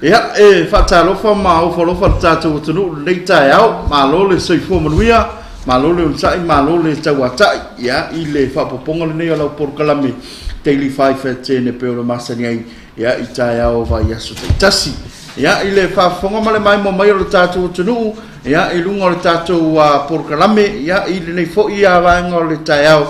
Ia, e faatalofa ma ofo alofa le tatou atunuu i lenei taeao. Malo le soifua manuia, malo le onosai, malo le tauatai, ia, i le faaopoopoga lenei o lau polokalame Daily 5 at 10 e pei ona masani ai, ia, i taeao o vaiaso taitasi. Ia, i le faafofoga ma le maimoa mai o le tatou atunuu, ia, i luga o le tatou polokalame, ia, i lenei foi vaega o le taeao,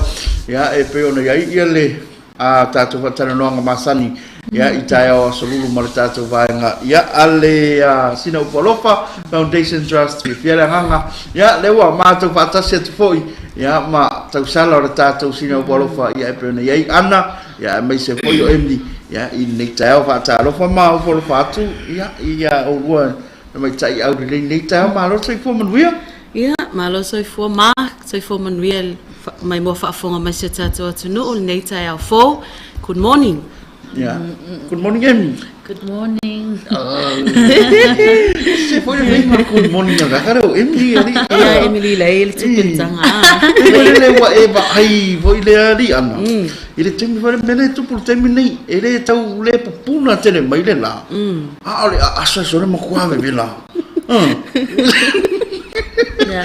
ia, e pei ona i ai ia le a tatou faatalanoaga masani, ia, i taeao Aso Lulu ma le tatou vaega, ia, a le Sina Upu Alofa Foundation Trust. Fiafia le agaga, ia, lea ua matou faatasi atu foi, ia, ma tausala o le tatou Sina Upu Alofa, ia, e pei ona i ai Ana, ia, aemaise foi o Emily, ia, i lenei taeao. Faatalofa ma ofo alofa atu, ia, ia oulua tamaitai aulelei i lenei taeao. Malo le soifua manuia. Ia, malo soifua ma, soifua manuia maimoa faafofoga mai si o tatou atunuu i lenei taeao fou. Good morning. Yeah. Good morning, Amy. Good morning. Se foi le ma good morning a kare o Emily ali. Ia, Emily lei le tupe le tanga. E le ua e va ai foi le ali ana. I le taimi foi le mele tupu le taimi nei e le tau le pupuna tele mai le la. A o le aso aso le matua vevela. Ia,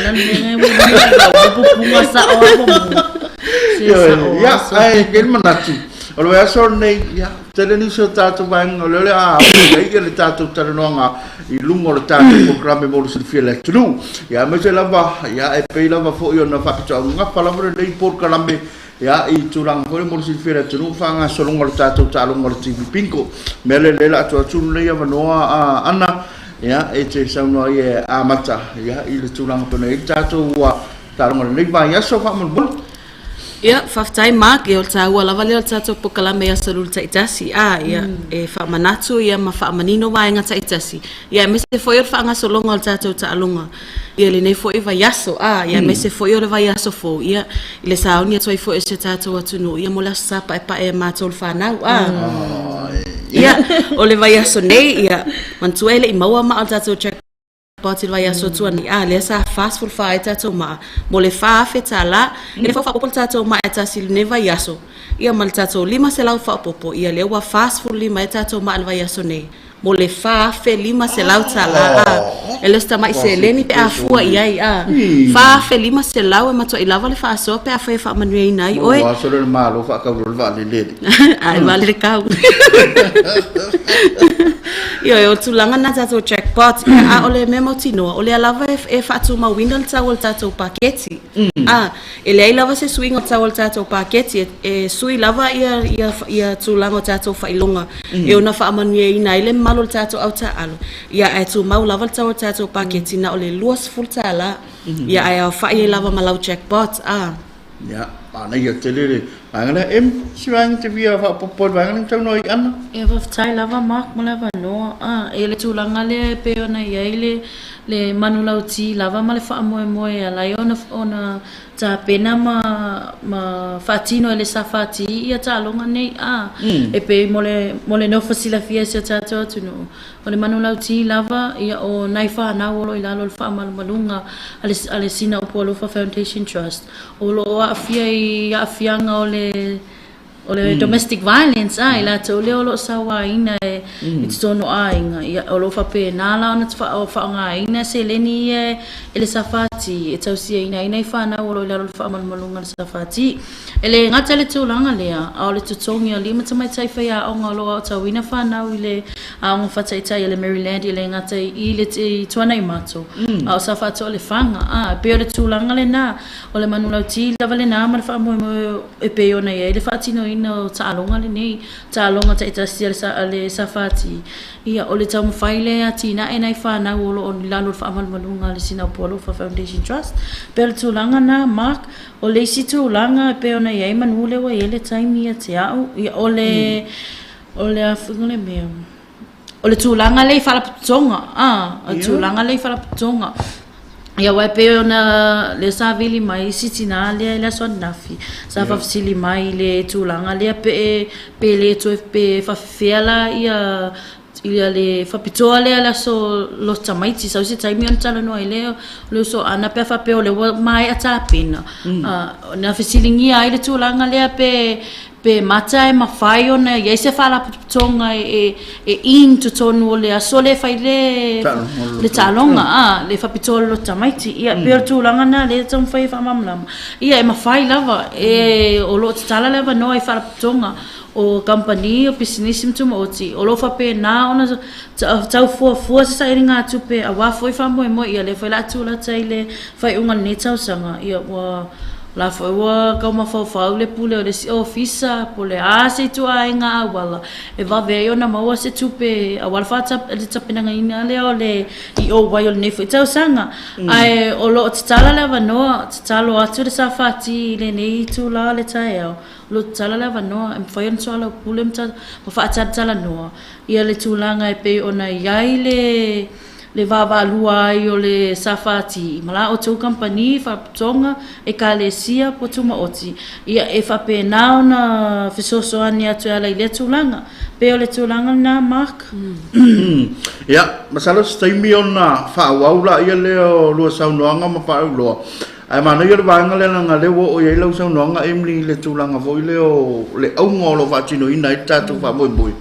ae i ai le manatu, o le vaiaso lenei, ia, tele nisi o tatou vaega o lea o le a oo i ai le tatou talanoaga i luga o le tatou polokalame mo le silafia e le atunuu. Ia, aemaise lava, ia, e pei lava foi ona faapitoaugafa lava lenei polokalame, ia, i tulaga foi lea mo le silafia e le atunuu, faagasologa o le tatou taaloga o le TV Bingo. O le mea lea, o lea o le a tuu atu lenei avanoa a Ana, ia, e te saunoa ai e amata, ia, i le tulaga pei ona i ai le tatou taaloga i lenei vaiaso faamolemole. Ia, faafetai Mark, ia o le taua lava lea o le tatou polokalame i Aso Lulu taitasi. A, ia, e faamanatu ia ma faamanino vaega taitasi, ia aemaise foi o le faagasologa o le tatou taaloga ia lenei foi vaiaso, a, ia aemaise foi o le vaiaso fou, ia, i le sauni atu ai foi o si o tatou atunuu, ia mo le Aso Sa Paepae a matou le fanau, a. Ia, o le vaiaso nei, ia, manatua e le i maua maa o le tatou jackpot i le vaiaso tuanai, a, lea sa 44 ai tatou maa mo le $4,000. Ia lea foi ua faaopoopo le tatou maa e tasi i lenei vaiaso, ia ma le tatou 500 faaopoopo, ia lea ua 45 ai tatou maa i le vaiaso nei mo le $4,500. A, e le o se tamai seleni pe a fua i ai, a. $4,500 e matuai lava le faasoa pe afai e faamanuiaina ai oe. Ua aso lea o le Malo faatau loa le vaalele. Ai vaalele kau. Ioe, o le tulaga lena tatou jackpot. Ia, a o le mea mautinoa, o lea lava e faatumauina le tau o le tatou paketi. A, e leai lava se suiga o le tau o le tatou paketi, e sui lava ia tulaga o tatou faailoga e ono faamanuiaina ai le mamalu o le tatou au taaalo, ia ae tumau lava le tau o le tatou paketi na o le $20, ia ae aofai ai lava ma lau jackpot. A. Ia, manaia tele le vaega lea. Em, se vaega e te fia faaopoopo i le vaega lea na saunoa ai Ana? Ia, faafetai lava Mark mo le avanoa. A, i le tulaga lea e pei ona i ai le le manulauti lava ma le faamoemoe e ala ai ona ona tapena ma ma faatino e le SFT ia taaloga nei. A, e pei mo le mo le nofo silafia e si o tatou atunuu, o le manulauti lava ia o nai fanau o lo o i lalo o le faamalumaluga a le a le Sina Upu Alofa Foundation Trust o lo o aafia i aafiaga o le O le domestic violence a i latou lea o lo o sauaina i totonu o aiga, ia o lo o faapena la ona faaaogaina seleni ia e le SFT e tausiaina ai nai fanau o lo o i lalo o le faamalumaluga a le SFT. E le gata i le tulaga lea, a o le totogi o alii ma tamaitai faiaoga o lo o aotauina fanau i le aoga faataitai a le Maryland e le gata i le Tuanaimato, a o Safaatoalefaga. A, e pei o le tulaga lena. O le manulauti lava lena ma le faamoemoe e pei ona i ai le faatinoina o taaloga lenei, taaloga taitasi a le SFT, ia, o le taumafai lea e atinae nai fanau o lo o i lalo o le faamalumaluga a le Sina Upu Alofa Foundation Trust. E pei o le tulaga lena Mark. O le isi tulaga e pei ona i ai manu lea ua i ai le taimi ia te au, ia, o le, o le a foi le mea? O le tulaga lea i faalapotopotoga, a, o le tulaga lea i faalapotopotoga. Ia aua e pei ona lea sa vili mai isi tinā lea i le aso ananafi, sa faafesili mai i le tulaga lea pe pe le toe pe faafefea la ia ia le faapitoa lea le aso loto tamaiti sau se taimi ona talanoa ai lea o le uso a Ana pe a faapea o lea ua maea tapena. Na fesiligia ai le tulaga lea pe. Pe mata e mafai ona i ai se faalapotopotoga e e in totonu o le aso lea e fai le le taaloga a le faapitoa o le loto tamaiti. Ia pei o le tulaga lena lea e taumafai e faamalamalama. Ia e mafai lava e o lo o tatala le avanoa i faalapotopotoga o kamupani o pisinisi ma tumaoti o lo o faapena ona tau fuafua se sailigatupe aua foi faamoemoe. Ia lea foi o le a tulata i le faaiuga o lenei tausaga, ia ua la foi ua tau mafaufau le pule o le isi ofisa po o le a se ituaiga auala e vave ai ona maua se tupe aua le tapenagaina lea o le EOY o lenei foi tausaga. Ae o lo o tatala le avanoa, tatalo atu le SFT i lenei itula o le taeao, o lo o tatala le avanoa e mafai ona soalaupule ma faatalatalanoa ia le tulaga e pei ona i ai le le vaavaalua ai o le SFT ma la outou kamupani, faalapotopotoga, ekalesia po o tumaoti, ia e faapena ona fesoasoani atu e ala i lea tulaga. Pei o le tulaga lena Mark. Ia, masalo se taimi ona faaauau laia lea o lua saunoaga ma faauloa. Ae manaia le vaega lea leaga lea ua oo i ai lau saunoaga Emily i le tulaga foi lea o le auga o lo o faatinoina ai le tatou faamoemoe.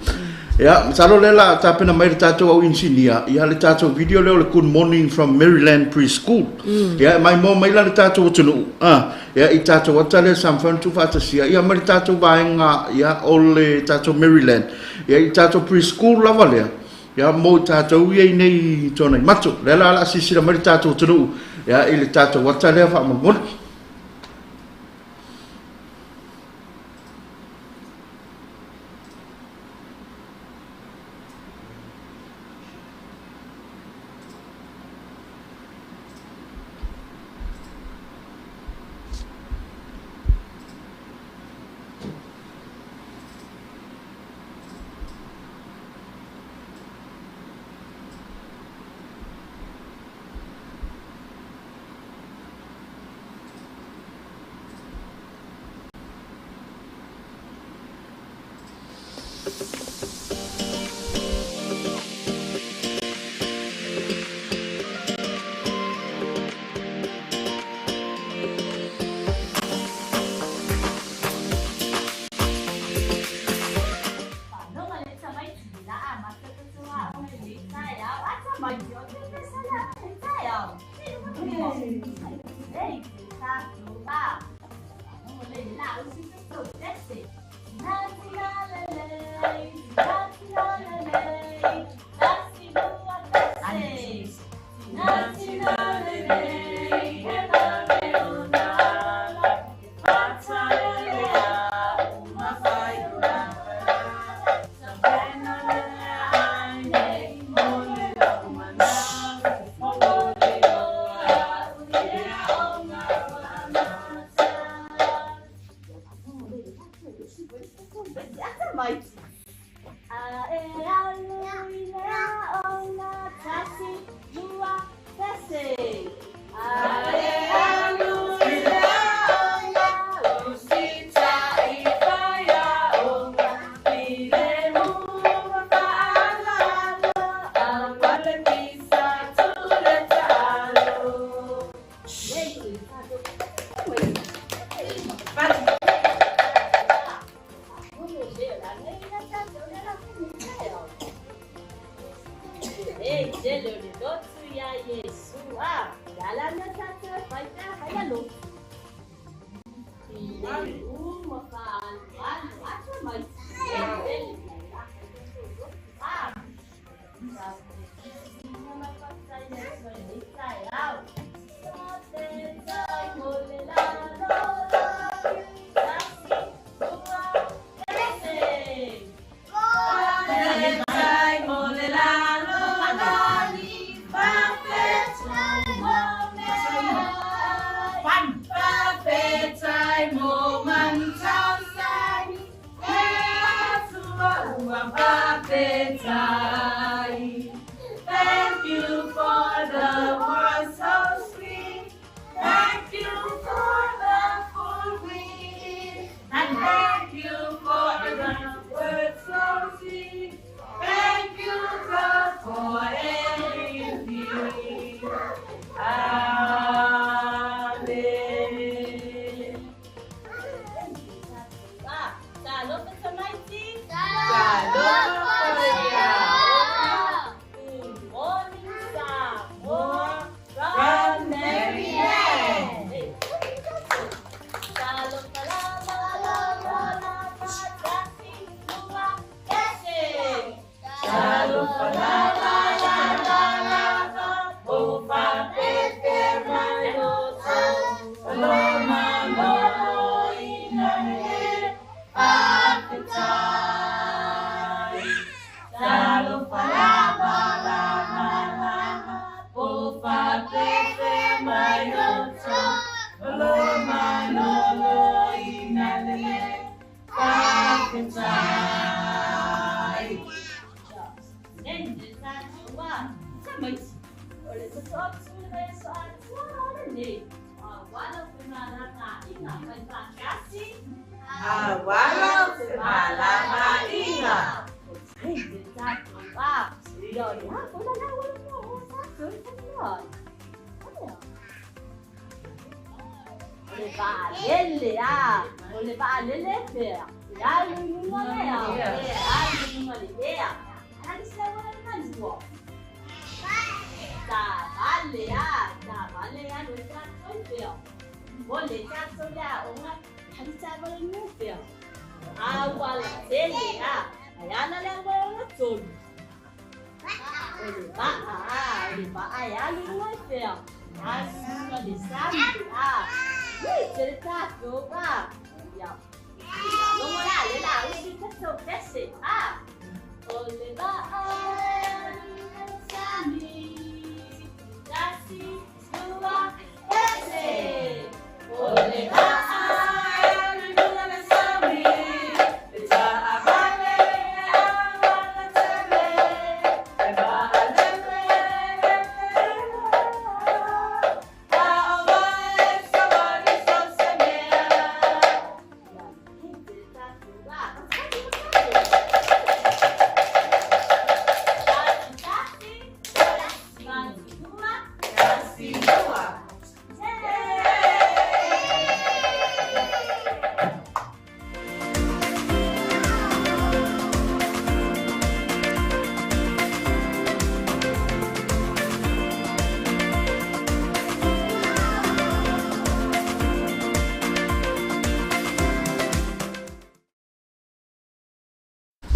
Ia, masalo lea o le a tapena mai e le tatou au inisinia ia le tatou video lea o le Good Morning from Maryland Preschool. Ia, e maimoa mai la le tatou atunuu, ia, i tatou ata lea sa mafai ona tuufaatasia ia ma le tatou vaega ia o le tatou Maryland, ia i tatou preschool lava lea. Ia, mo i tatou ia i inei i Tuanaimato. O lea la o le a silasila mai le tatou atunuu ia, i le tatou ata lea faamolemole. Talofa tamaiti. Talofa faiaoga. Good morning Samoa from Maryland. Talofa lava, lava, lava, tasi, lua, ese. Talofa lava, lava, lava, ofa pepe mai oto, loma lolo ina le fa'afetai. Talofa lava, lava, lava, ofa pepe mai oto, loma lolo ina le fa'afetai.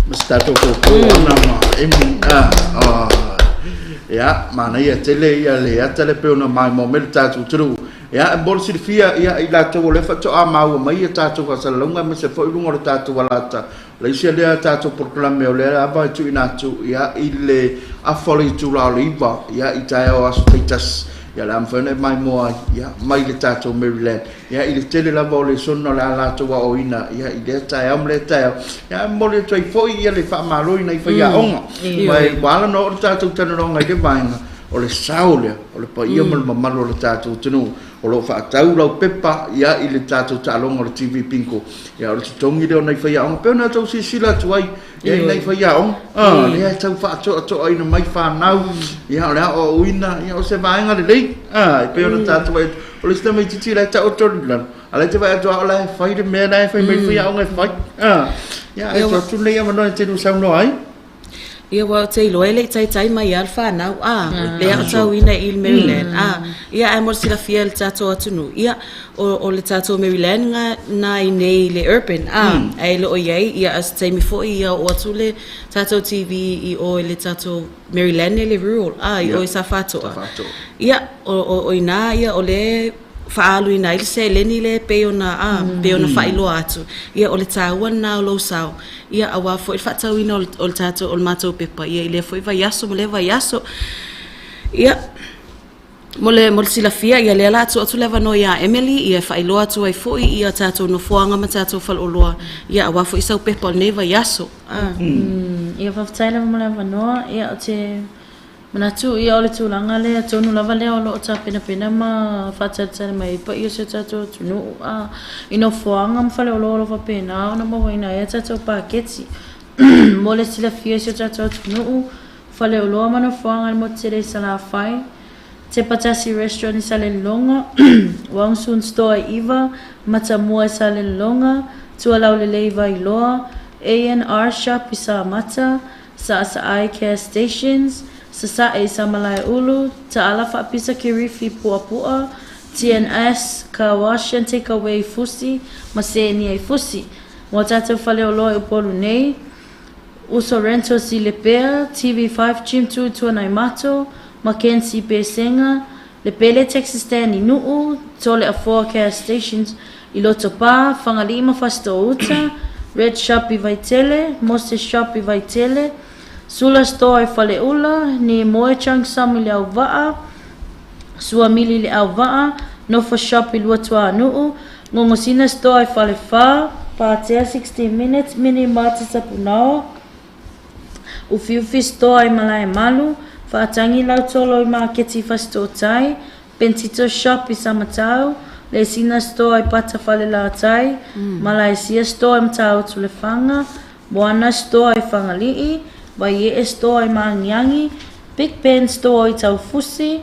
Ma se tatou fofo ana ma emi a ia manaia tele ia le ata le pei ona maimoa mai le tatou atunuu. Ia e mo le silafia ia i latou o lea faatoa maua mai ia tatou faasalalauga aemaise foi luga o le tatou alata. O le isi lea tatou polokalame o lea lava e tuuina atu ia i le afa o le itula o le 9 ia i taeao o aso taitasi. Ia o le a mafai ona e maimoa ai ia mai le tatou Maryland. Ia i le tele lava o lesona o le a latou aoaoina ia i lea taeao ma lea taeao. Ia e momoli atu ai foi ia le faamalo i nai faiaoga. Ma ua ala ona oo le tatou talanoaga i le vaega o le sao lea o le paia ma le mamalu o le tatou atunuu o lo o faatau lau pepa ia i le tatou taaloga o le TV Bingo. Ia o le totogi lea o nai faiaoga pei ona tou silasila atu ai ia i nai faiaoga lea e tau faatoatoaina mai fanau ia o le aoaoina ia o se vaega lelei e pei ona tatou vaai atu o le isi tamaitiiti la e taoto i lalo a o la e te vaai atu lava o la e fai le mea la e fai mai le faiaoga e fai ia ae tuu atu lenei avanoa e te lua saunoa ai. Ia aua ou te iloa e le i taitai mai lava le fanau, a, lea aotauina i le Maryland, a, ia ae mo le silafia e le tatou atunuu, ia, o, o le tatou Maryland na, na i inei i le urban, a, ae le o i ai, ia, a o se taimi foi ia oo atu le tatou TV i o i le tatou Maryland e le rural, a, i o i Safaatoa. Ia, o, o, o i ina, ia, o lea e faaaluina ai le seleni lea e pei ona, a, pei ona faailoa atu, ia, o le taua lena o lou sao. Ia, aua foi le faatauina o le, o le tatou, o le matou pepa, ia, i lea foi vaiaso ma lea vaiaso. Ia, mo le, mo le silafia, ia, lea o le a tuu atu le avanoa ia Emily, ia, e faailoa atu ai foi ia tatou nofoaga ma tatou faleoloa, ia, aua foi sau pepa o lenei vaiaso. A. Ia, faafetai lava mo le avanoa. Ia, ou te Manatu ia o le tulaga lea tonu lava lea o lo o tapenapena ma faatalitali mai ai paia o si o tatou atunuu a i nofoaga ma faleoloa o lo o faapena ona mauaina ai a tatou paketi mo le silafia e si o tatou atunuu, faleoloa ma nofoaga i le motu tele i Salafai, Tepatasi Restaurant i Salelologa, Wong Soon Store i Iva, Matamua i Salelologa, Tualaulelei Vailoa, A&R Shop i Samata, Saasaai Gas Stations, Sasae i Samalaeulu, Taala Faapisa Kerifi i Puapua, TNS Car Wash and Takeaway i Fusi ma Senia i Fusi. Mo a tātou faleoloa i Upolu nei, Uso Rentals i Lepea, TV5 Gym 2 i Tuanaimato, Mackenzie i Pesega, Lepele Taxi Stand i Nuu, Toleafoa Gas Stations i Lotopa, Fagalii ma Fasitoo-uta, Red Shop i Vaitele, Moses Shop i Vaitele, Sula Store i Faleula, Nimoe Chung Sum i Leauvaa, Suamili i Leauvaa, Nofo Shop i Luatuanuu, Gogosina Store i Falefa, Patea 60 Minutes Mini Mart i Sapunaoa, Ufiufi Store i Malaemalu, Faatangi Lautolo i Maketi i Fasitootai, Pentito Shop i Samatau, Lesina Store i Pata Falelatai, Malaesia Store i Matautu Lefaga, Moana Store i Fagalii, Vaiee Store i Maagiagi, Big Ben Store i Taufusi,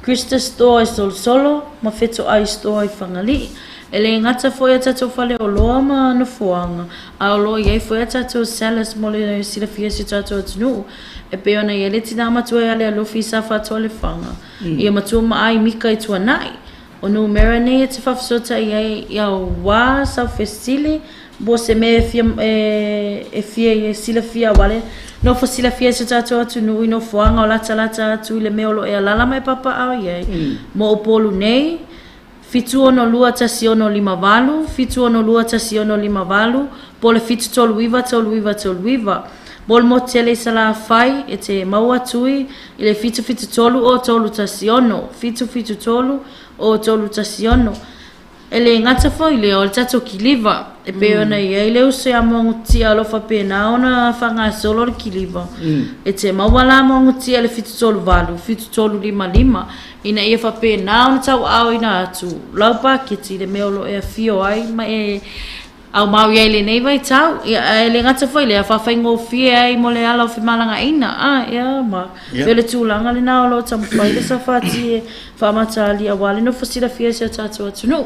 Krista Store i Solosolo, ma Fetoai Store i Fagalii. E le gata foi a tatou faleoloa ma nofoaga, a o lo o i ai foi a tatou sellers mo le silafia e si o tatou atunuu. E pei ona i ai le tinā matua ia Lealofi i Safatoalefaga, ia matua ma ai Mika i Tuanai. O numera nei e te faafesootai ai i auā sau fesili mo se mea e fia, e fia silafia aua le nofo silafia e si o tatou atunuu i nofoaga o latalata atu i le mea o lo o e alaala ma e papaaao i ai. Mo Upolu nei, 762 1658, 762 1658, po o le 739 39 39. Mo le motu tele i Salafai, e te maua tui i le 773 o 316, 773 o 316. E le gata foi i lea, o le tatou kiliva, e pei ona i ai le uso ia Moagutia o lo o faapena ona faagasolo le kiliva. E te maua la Moagutia i le 738, 7355, ina ia faapena ona tauaaoina atu lau paketi i le mea o lo o e afio ai ma e aumau i ai i lenei vaitau. Ia, ae le gata foi i lea, faafaigofie ai mo le ala o femalagaaiga. A, ea, ma pei o le tulaga lena o lo o taumafai le SFT e faamataali aua le nofo silafia i si o tatou atunuu.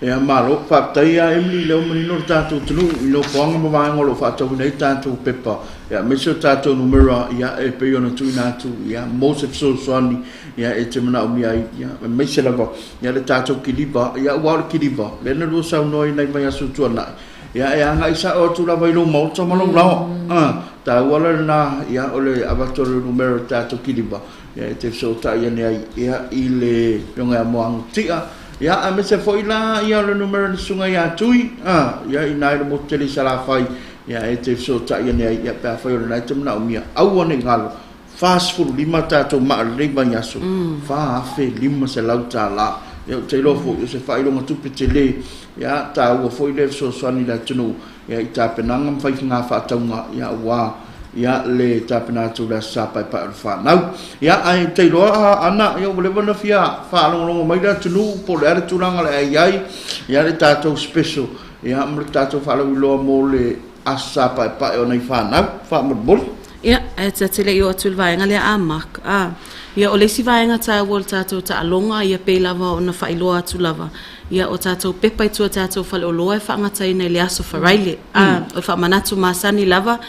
Ia, malo. Faafetai ia Emily, lea ua manino le tatou atunuu i nofoaga ma vaega o lo o faatauina ai tatou pepa, ia, aemaise o tatou numera, ia, e pei ona tuuina atu, ia, mo se fesoasoani, ia, e te manaomia ai, ia, aemaise lava, ia, le tatou kiliva, ia, aua o le kiliva, lea na lua saunoa ai nai vaiaso ua tuanai, ia, e agai sao atu lava i lou maota ma lou laoa. A, taua la lena, ia, o le avatu o le numera o le tatou kiliva, ia, e te fesootai ane ai, ia, i le Afioga ia Moagutia, ia, aemaise foi la, ia, o le numera o le Susuga ia Tui, a, ia, i ina i le motu tele i Salafai, ia, e te fesootai ane ai, ia, pe afai o lena e te manaomia, aua ne i galo, 45 tatou maa i lenei vaiaso, $4,500. Ia, ou te iloa foi, o se faailoga tupe tele, ia, taua foi lea fesoasoani i le atunuu, ia, i tapenaga ma faiga faatauga, ia, aua, ia, le tapena atu i le Aso Sa Paepae o le Fanau. Ia, ae ou te iloa, Ana, ia, ua leva ona fia faalogologo mai le atunuu, po o le a le tulaga o le a i ai, ia, le tatou special, ia, ma le tatou faalauiloa mo le Aso Sa Paepae o nai fanau, faamolemole. Ia, ae ta te le i oo atu i le vaega lea a Mark, a, ia, o le isi vaega taua o le tatou taaloga, ia, pei lava ona faailoa atu lava, ia, o tatou pepa i tua i tatou faleoloa e faagataina i le Aso Faraile, a, o le faamanatu masani lava,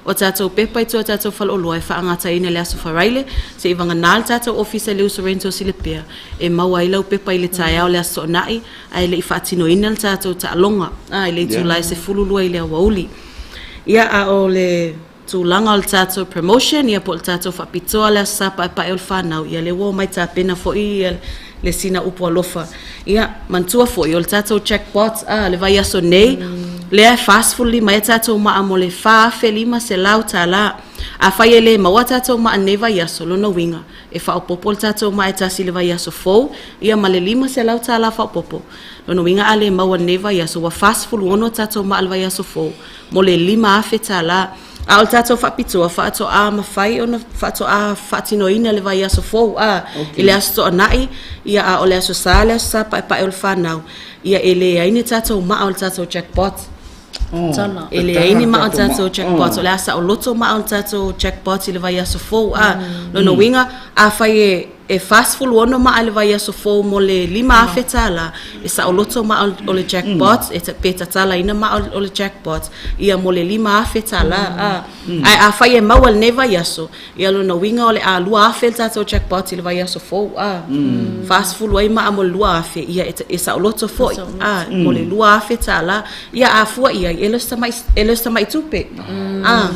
o tatou pepa i tua i tatou faleoloa e faagataina i le Aso Faraile, seia vagana le tatou Ofisa i le Uso Rentals i Lepea, e maua ai lau pepa i le taeao o le Aso Toonai, ae le i faatinoina le tatou taaloga, a, i le itula e 12 i le aoauli. Ia, a o le tulaga o le tatou promotion ia po o le tatou faapitoa le Aso Sa Paepae o le Fanau, ia lea ua omai tapena foi le sina upu alofa. Ia, manatua foi o le tatou jackpot a le vaiaso nei, lea e 45 ai a tatou maa mo le $4,500. Afai e le maua a tatou maa i lenei vaiaso, lona uiga, e faaopoopo le tatou maa e tasi i le vaiaso fou, ia ma le $500 faaopoopo. Lona uiga a le maua i lenei vaiaso, ua 46 a tatou maa i le vaiaso fou mo le $5,000. A o le tatou faapitoa, faatoa mafai ona faatoa faatinoina le vaiaso fou, a, i le Aso Toonai, ia, a o le Aso Sa le Aso Sa Paepae o le Fanau, ia, e leai ni tatou maa o le tatou jackpot. E leai ni maa o le tatou jackpot. O le a saoloto maa o le tatou jackpot i le vaiaso fou, a. Lona uiga, afai e e 46 maa i le vaiaso fou mo le $5,000, e saoloto maa o le jackpot, e pe tatalaina maa o le jackpot, ia mo le $5,000. A. Ae afai e maua i lenei vaiaso, ia lona uiga o le a 2,000 le tatou jackpot i le vaiaso fou, a. 40 ai maa mo le 2,000, ia e saoloto foi, a, mo le $2,000. Ia a fua i ai, e le o se tamai, e le o se tamai tupe. A.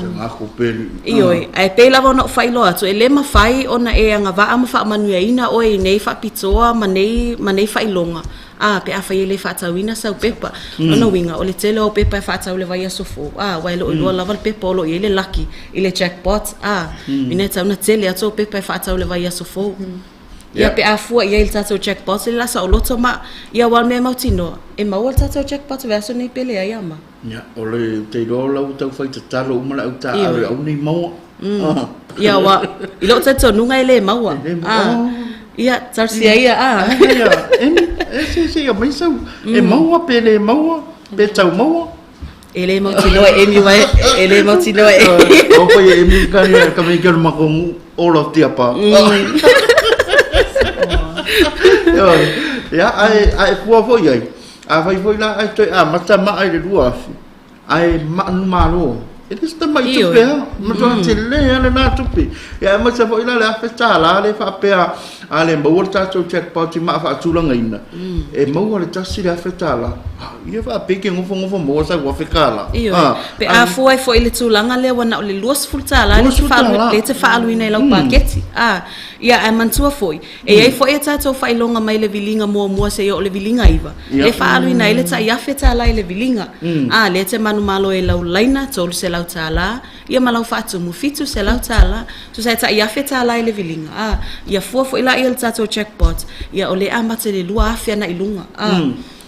Ioe, ae pei lava ona ou faailoa atu, e le mafai ona e agavaa ma faamanuiaina oe i nei faapitoa ma nei, ma nei faailoga, a, pe afai e le faatauina sau pepa. Lona uiga, o le tele o au pepa e faatau i le vaiaso fou, a, aua e le o iloa lava le pepa o lo o i ai le laki i le jackpot, a, ina e tatau ona tele atu au pepa e faatau i le vaiaso fou. Ia pe a fua i ai i le tatou jackpot le la saoloto ma, ia aua o le mea e mautinoa, e maua le tatou jackpot i le vaiaso lenei pe leai a ma. Ia, o le, ou te iloa o la ua tau fai tatalo uma le au taaalo aua ne i maua. Ia aua, i lou talitonuga e le maua. E le maua. Ah. Ia, talosia ia, ah. Ia, Amy, e se se ia mai sau, e maua pe le maua, pe tau maua. E le mautinoa e Amy aua e le mautinoa e Amy. O pai e Amy ka ia ka mei ka makongu all of the above. Ia, ae, ae fua foi ai. Afai foi la ae toe amata maa i le 2000, ae manumalo, e le o se tamai tupe lava, matua tele lava lena tupe. Ia aemaise foi la le $1,000 lea faapea a le maua le tatou jackpot i maa faatulagaina, e maua le tasi le $1,000. Ia faapea e te nofonofo maua sau $1,000. Ioe. Pe a fua ai foi i le tulaga lea ua na o le $20 lea e te faaaluina i lau paketi. Ia ae manatua foi, E i ai foi a tatou faailoga mai le viliga muamua seia oo i le viliga iva, lea e faaaluina ai le tai $1,000 i le viliga. A, lea e te manumalo ai i lau laina $300, ia ma lau faatumu $700. Tusa e tai $1,000 i le viliga. A, ia fua foi laia i le tatou jackpot, ia o lea e amata i le 2,000 agai i luga. A,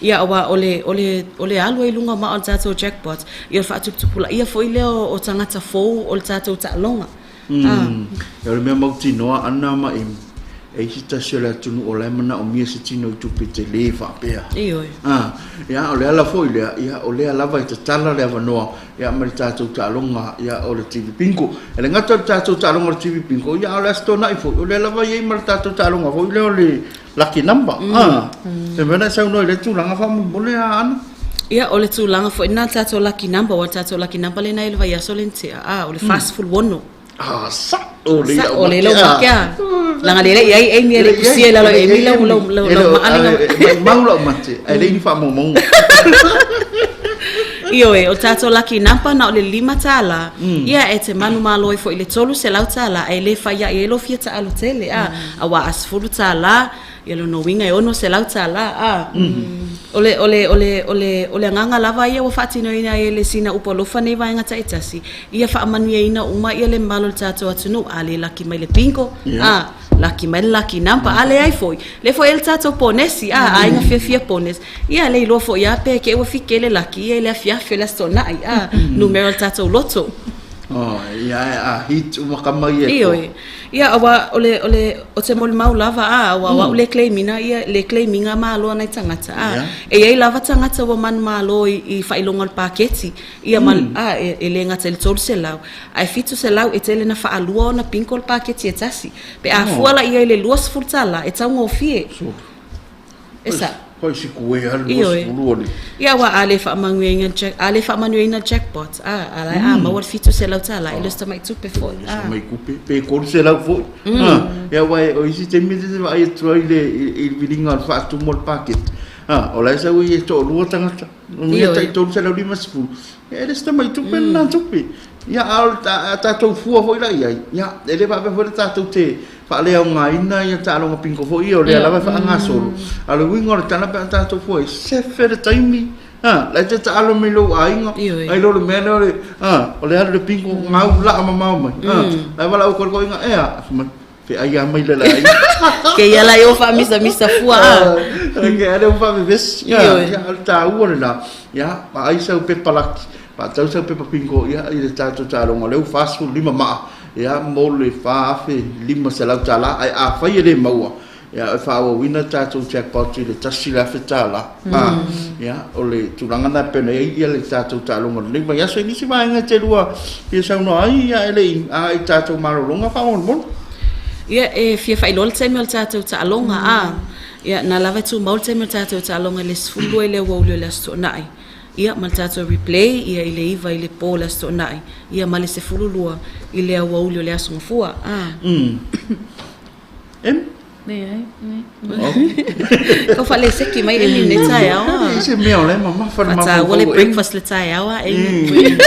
ia aua o le, o le, o le alu ai i luga o maa o le tatou jackpot, ia o le faatuputupulaia foi lea o tagata fou o le tatou taaloga. O le mea mautinoa ana ma Amy, e i se tasi o le atunuu o la e manaomia se tino i tupe tele faapea. Ioe. Ia, o le ala foi lea, ia, o lea lava e tatala le avanoa, ia, ma le tatou taaloga, ia, o le TV Bingo. E le gata o le tatou taaloga o le TV Bingo, ia, a o le Aso Toonai foi, o lea lava e i ai ma le tatou taaloga foi lea o le Lucky Number. E mea na e saunoa i lea tulaga faamolemole a Ana. Ia, o le tulaga foi lena le tatou lucky number, aua o le tatou lucky number lena i le vaiaso lea na tea, a, o le 46. Ah, sa'o lelei lau make. Sa'o lelei lau make a. Leaga lea e le i i ai Amy e le i kusia i lalo e Amy lau lau lau lau maa lea. Maumau lau mate, ae leai ni faamaumauga. Ioe, o le tatou lucky number na o le $5, ia e te manumalo ai foi i le $300, ae le fai a'i ai lou fia taalo tele, a, aua a $10, ia lona uiga e $600, a. O le, o le, o le, o le, o le agaga lava ia ua faatinoina ai e le Sina Upu Alofa nei vaega taitasi, ia faamanuiaina uma ia le mamalu o le tatou atunuu, a le laki mai le bingo, a, laki mai le lucky number, a leai foi, lea foi e i ai le tatou ponesi, a, aiga fiafia ponesi, ia le iloa foi lava pe te i ua fike le laki ia i le afiafi o le Aso Toonai, a, numera o le tatou loto. Oh, ia a hit uma kama ia e Ioe. Ia, aua o le, o le, o te molimau lava, a, aua o au le claim ina ia, le claim ina malo a nai tagata, a. E i ai lava tagata ua manumalo i faailoga o le paketi, ia ma, a, e le gata i le 300, ae 700 e tele na faalua ona bingo le paketi e tasi. Pe a fua la i ai i le $20, e taugofie. E sa. Koi siku e alu Ioe. 20 ali. Ia aua a le faamanuiaina le jack, a le faamanuiaina le jackpot, a, a la e a maua le $700, e le o se tamai tupe foi. A. Tamai tupe, pe 300 foi. A, ia aua o isi taimi e te vaai atu ai i le i le viliga o le faatumu o le paketi. A, o la e sau ai e toalua tagata. Ia tai 350. E le o se tamai tupe lena tupe. Ia, a o le tatou fua foi la i ai, ia, e le faapea foi le tatou te faaleaogaina ia taaloga bingo foi ia, o lea lava e faagasolo. A o le uiga o le tala pe a tatou fua ai, sefe le taimi, a, la e te taalo mai lou aiga, ai lo le mea lea o le, a, o le alu i le bingo, gau laa mamao mai, a, la e valaau atu ai le toeaina, ea, fai mai, Feai lava mai le aiga. Kei ala i o faamisamisa fua a. Kei ala ua faavevesi. Ia, ia, o le taua lena. Ia, vaai sau pepa laki, faatau sau pepa bingo, ia, i le tatou taaloga o lea ua 45 maa, ia, mo le $4,500. Ae afai e le maua, ia, e faaauauina tatou jackpot i le $1,000. A, ia, o le tulaga lena e pei ona i ai ia le tatou taaloga o lenei vaiaso. I nisi vaega e te lua fia saunoa ai, ia, e le i, a i tatou malologa faamolemole. Ia, e fia faailoa le taimi o le tatou taaloga, a. Ia, na lava e tumau le taimi o le tatou taaloga i le 12 i le aoauli o le Aso Toonai. Ia, ma le tatou replay, ia, i le 9 i le po o le Aso Toonai, ia, ma le 12 i le aoauli o le Aso Gafua, a. Emi? Leai, Tau faaleseki mai Emi i lenei taeao a. E i se mea o la e mamafa le mafaufau o Emi. Faataua le breakfast le taeao a Emi.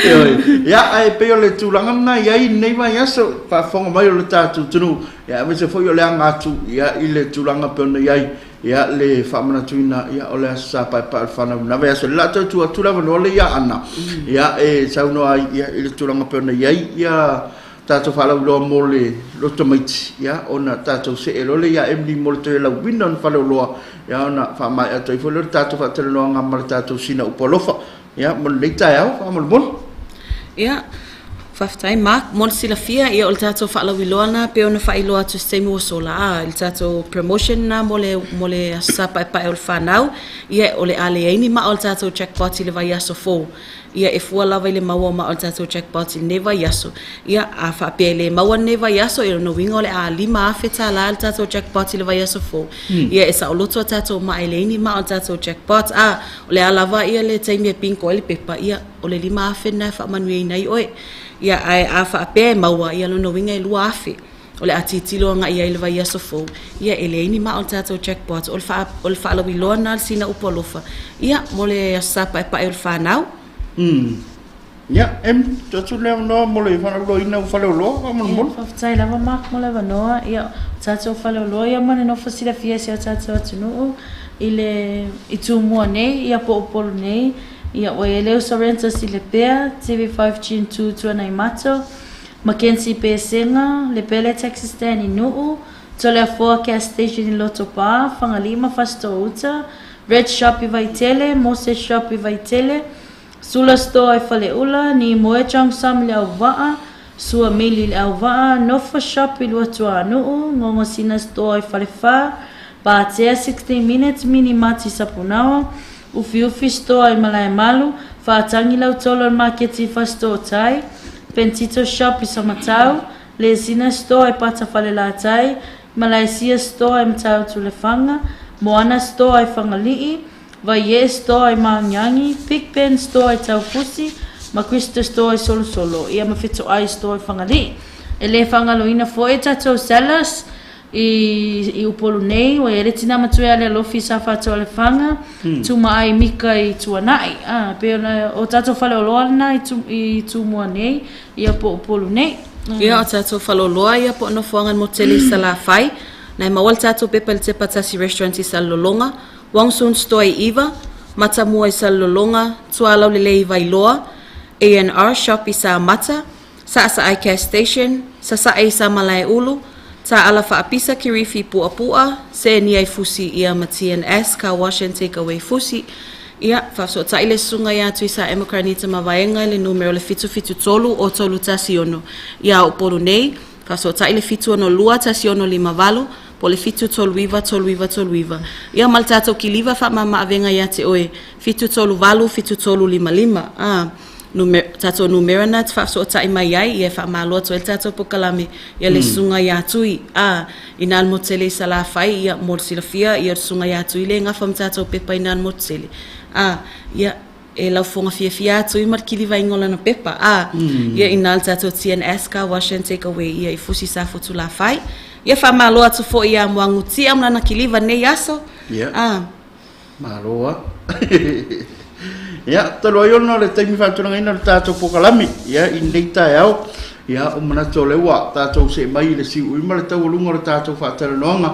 Ioe. Ia, ae pei o le tulaga lena e i ai i lenei vaiaso, faafofoga mai o le tatou atunuu, ia aemaise foi o le aga atu ia i le tulaga e pei ona i ai ia le faamanatuina ia o le Aso Sa Paepae o le Fanau i lena vaiaso. O lea o le a toe tuu atu le avanoa lea ia Ana ia e saunoa ai ia i le tulaga e pei ona i ai ia tatou faalauiloa mo le loto tamaiti, ia, ona tatou see loa lea ia Emily mo le toe lauina o le faleoloa, ia, ona faamaea atu ai foi lea o le tatou faatalanoaga ma le tatou sina upu alofa, ia, mo lenei taeao, faamolemole. Ia, faafetai Mark. Mo le silafia, ia, o le tatou faalauiloa lena pei ona faailoa atu i se taimi ua sola, a, i le tatou promotion lena mo le, mo le Aso Sa Paepae o le Fanau, ia, o le a leai ni maa o le tatou jackpot i le vaiaso fou. Ia, e fua lava i le maua o maa o le tatou jackpot i lenei vaiaso. Ia, a faapea e le maua lenei vaiaso, ia o lona uiga o le a $5,000 le tatou jackpot i le vaiaso fou. Ia, e saoloto a tatou maa e leai ni maa o le tatou jackpot. A, o le a lava ia le taimi e bingo ai le pepa, ia, o le $5,000 lena e faamanuiaina ai oe. Ia, ae a faapea e maua, ia o lona uiga e $2,000. O le a tilotilo agai i ai i le vaiaso fou, ia e leai ni maa o le tatou jackpot. O le faa, o le faalauiloa lena a le Sina Upu Alofa, ia, mo le Aso Sa Paepae o le Fanau. Umm. Ia, Em, tuu atu le avanoa mo le faalauiloaina o faleoloa, faamolemole. Ia, faafetai lava Mark mo le avanoa. Ia, o tatou faleoloa ia ma le nofo silafia e si o tatou atunuu i le i Tumua nei, ia po o Upolu nei. Ia, ua i ai le uso Rentals i Lepea, TV5 Gen 2 Tuanaimato, Mackenzie Pesega, Lepele Taxi Stand i Nu'u, Toleafoa Gas Station i Lotopa, Fagalii ma Fasitoo-uta, Red Shop i Vaitele, Moses Shop i Vaitele, Sula Store i Faleula, Nimoe Cheongsam i Leauvaa, Sua Mili i Leauvaa, Nofo Shop i Luatuanu'u, Gogosina Store i Falefa, Patea 60 Minutes Mini Mart i Sapunaoa, Ufiufi Store i Malaemalu, Faatagi Lautolo i le Maketi i Fasitootai, Pentito Shop i Samatau, Lesina Store i Pata Falelatai, Malaisia Store i Matautu Lefaga, Moana Store i Fagalii, Vaiee Store i Maagiagi, Big Ben Store i Taufusi, ma Crystal Store i Solosolo, ia ma Fetoai Store i Fagalii. E le faagaloina foi tatou sellers I Upolu nei, ua i ai le tina matua ia Lealofi sa Fatualefaga, Tumaai Mika i Tuanai. A, pei ona, o tatou faleoloa lena i, i Tumua nei, ia po o Upolu nei. Ia, o tatou faleoloa ia po o nofoaga mo tele i Salafai. Na e maua le tatou pepa i le Tepa Tasi Restaurant i Salelologa, Wong Soon Store i Iva, Matamua i Salelologa, Tualaulelei i Vailoa, A&R Shop i Samata, Saasaai Gas Station, Sasae i Samalaeulu, Taala Faapisa Kirifi Puapua, Seenia i Fusi ia ma TNS Car Wash and Take Away Fusi. Ia, faafesootai le susuga ia Tuisa Emma Granita Mavaega i le numera o le 773 o 316 ia Upolu nei, faafesootai le 762 1658 po o le 739 3939. Ia ma le tatou kiliva faamama-avega ia te oe, 738 7355. A. Nume, tatou numera na te faafesootai mai ai, ia e faamalo atu ai le tatou pokalame ia le susuga ia Tui. A, inā le motu tele i Salafai, ia, mo le silafia, ia o le susuga ia Tui lea e gafa ma tatou pepa inā le motu tele. A, ia, e laufofoga fiafia a Tui ma le kilivaiga o lana pepa. A, ia inā le tatou TNS Car Wash and Take Away, ia i Fusi Safotulafai. Ia faamalo atu foi ia Muagutia ma lana kiliva i lenei aso. Ia. A. Malo a. Ia, talu ai ona o le taimi faatulagaina o le tatou pokalame, ia, i lenei taeao, ia, ua manatu o lea ua tatou see mai i le siuiu ma le taualuga o le tatou faatalanoaga,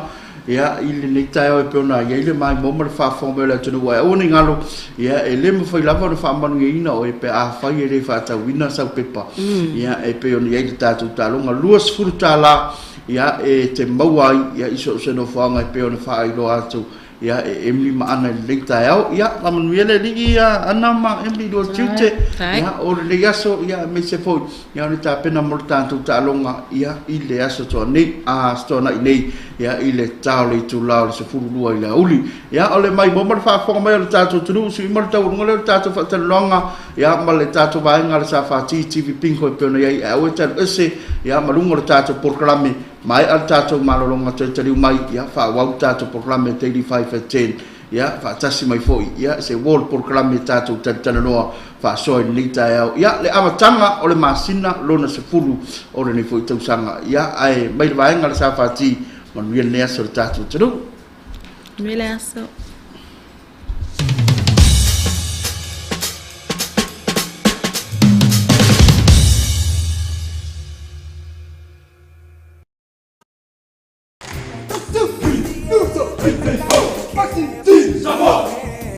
ia, i lenei taeao e pei ona i ai le maimoa ma le faafofoga mai o le atunuu. Ae aua ne i galo, ia, e le mafai lava ona faamanuiaina oe pe afai e le faatauina sau pepa, ia, e pei ona i ai le tatou taaloga $20, ia, e te maua ai, ia, i so o se nofoaga e pei ona faailoa atu. Ia, e Emily ma Ana i lenei taeao. Ia, faamanuia le Alii ia Ana ma Emily i lua tiute. Ia, o lenei aso, ia, aemaise foi, ia, o le tapena mo le tatou taaloga, ia, i le Aso Toonai, Aso Toonai nei, ia, i le ta o le itula o le 12 i le aoauli. Ia, o le maimoa ma le faafofoga mai o le tatou atunuu, sui ma le taualuga lea o le tatou faatalanoaga, ia, ma le tatou vaega a le SFT TV Bingo e pei ona i ai, ae aua e te alu ese, ia, ma luga o le tatou polokalame. Maea le tatou malologa toe taliu mai, ia faaauau le tatou polokalame Daily 5 at 10, ia faatasi mai foi, ia se ua o le polokalame tatou talatalanoa faasoa i lenei taeao, ia le amataga o le masina lona 10 o lenei foi tausaga, ia ae mai le vaega a le SFT, manuia lenei aso i le tatou atunuu. Manuia le aso.